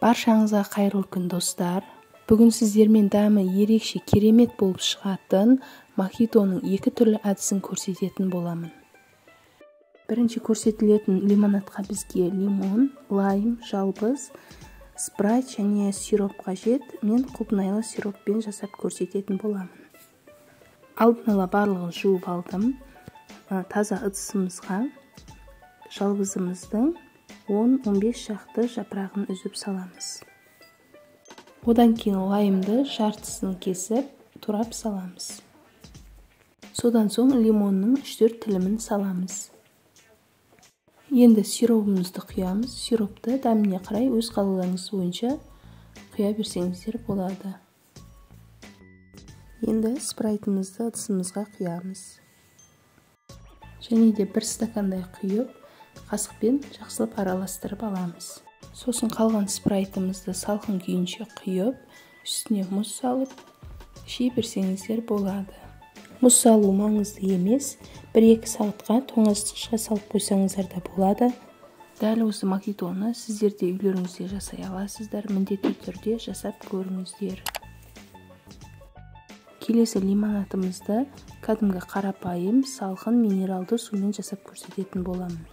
Баршаңызға қайырлы күн, достар. Бүгін сіздермен дәмі ерекше керемет болып шығатын мохитоның екі түрлі әдісін көрсететін боламын. Бірінші көрсетілетін лимонадқа бізге лимон, лайм, жалбыз, спрайт және сироп қажет. Мен құлпынайлы сироппен жасап көрсететін боламын. Алдын ала барлығын жуып алдым. Таза ыдысымызға жалбызымыздың 10-15 шақты жапырағын үзіп саламыз. Одан кейін лаймды жартысын кесіп, турап саламыз. Содан соң лимонның 3-4 тілімін саламыз. Енді сиробымызды құямыз. Сиропты дәміне қарай өз қалауларыңыз бойынша құя берсеңіздер болады. Енді спрайтымызды ыдысымызға құямыз. Және де бір стакандай құйып, қасықпен жақсылап араластырып аламыз. Сосын қалған спрайтымызды салқын күйінше құйып, үстіне мұз салып, іше берсеңіздер болады. Мұз салу маңызды емес, 1-2 сағатқа тоңазытқышқа салып қойсаңыздар да болады. Дәл осы мохитоны сіздер де үйлеріңізде жасай аласыздар, міндетті түрде жасап көріңіздер. Келесі лимонадымызды кәдімгі қарапайым салқын минералды сумен жасап көрсететін боламын.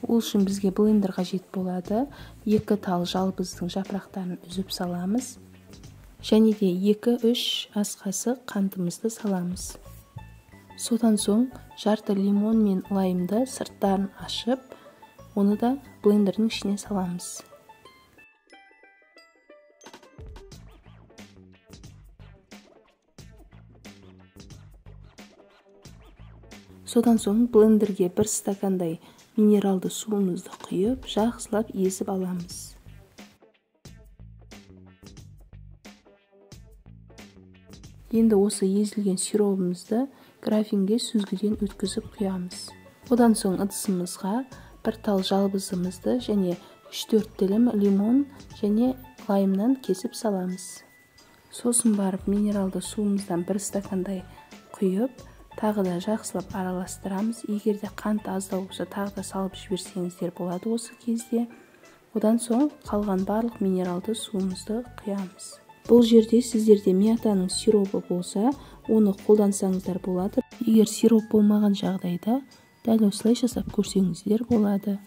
Ол үшін бізге блендер қажет болады. 2 тал жалбыздың жапырақтарын үзіп саламыз. Және де 2-3 ас қасық қантымызды саламыз. Содан соң жарты лимон мен лаймды сырттарын ашып, оны да блендердің ішіне саламыз. Содан соң блендерге бір стакандай минералды суымызды құйып, жақсылап езіп аламыз. Енді осы езілген сиробымызды графинге сүзгіден өткізіп құямыз. Одан соң ыдысымызға бір тал жалбызымызды және 3-4 тілім лимон және лаймнан кесіп саламыз. Сосын барып минералды суымыздан бір стакандай құйып, тағы да жақсылап араластырамыз. Егер де қант аздау болса, тағы да салып жіберсеңіздер болады осы кезде. Одан соң қалған барлық минералды суымызды құямыз. Бұл жерде сіздерде мятаның сиробы болса, оны қолдансаңыздар болады. Егер сироп болмаған жағдайда, дәл осылай жасап көрсеңіздер болады.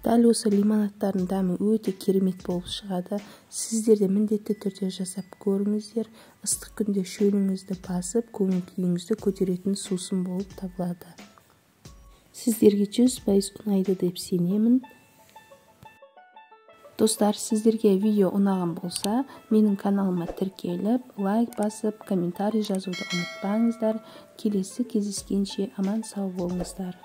Дәл осы лимонадтардың дәмі өте керемет болып шығады. Сіздер де міндетті түрде жасап көріңіздер. Ыстық күнде шөліңізді басып, көңіл күйіңізді көтеретін сусын болып табылады. Сіздерге 100% ұнайды деп сенемін. Достар, сіздерге видео ұнаған болса, менің каналыма тіркеліп, лайк басып, комментарий жазуды ұмытпаңыздар. Келесі кездескенше аман сау болыңыздар.